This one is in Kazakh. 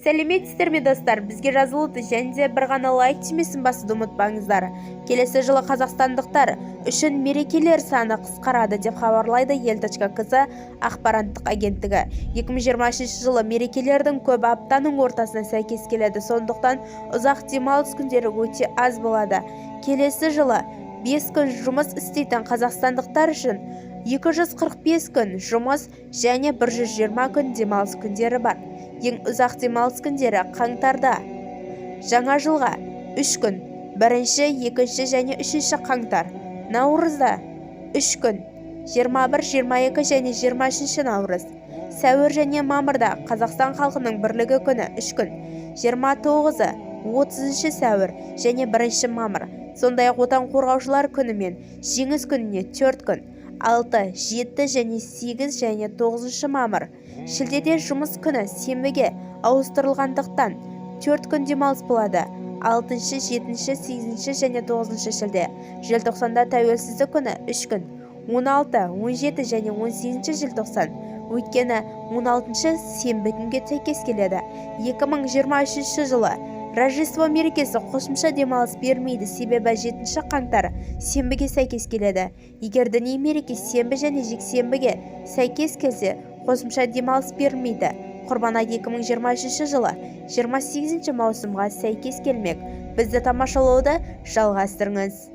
Сәлеметсіздер ме, достар! Бізге жазылуды және де бір ғана лайк түймесін басуды ұмытпаңыздар. Келесі жылы қазақстандықтар үшін мерекелер саны қысқарады деп хабарлайды ел.кз ақпараттық агенттігі. 2023 жылы мерекелердің көбі аптаның ортасына сәйкес келеді, сондықтан ұзақ демалыс күндері өте аз болады. Келесі жылы 5 күн жұмыс істейтін қазақстандықтар үшін 245 күн жұмыс және 120 күн демалыс күндері бар. Ең ұзақ демалыс күндері қаңтарда, жаңа жылға 3 күн: 1, 2 және 3 қаңтар, наурызда 3 күн: 21, 22 және 23 наурыз, сәуір және мамырда Қазақстан халқының бірлігі күні 3 күн: 29-ы, 30 сәуір және 1 мамыр, сондай-ақ Отан қорғаушылар күні мен Жеңіс күніне 4 күн: 6, 7 және 8 және 9 мамыр. Шілдеде жұмыс күні сенбіге ауыстырылғандықтан, 4 күн демалыс болады: 6, 7, 8 және 9 шілде. Желтоқсанда Тәуелсіздік күні 3 күн: 16, 17 және 18 желтоқсан, өйткені 16 сенбі күнге сәйкес келеді. 2023 жылы Рождество мерекесі қосымша демалыс бермейді, себебі 7 қаңтар сенбіге сәйкес келеді. Егер діни мереке сенбі және жексенбіге сәйкес келсе, қосымша демалыс берілмейді. Құрбан айт 2023 жылы 28 маусымға сәйкес келмек. Бізді тамашалауды жалғастырыңыз.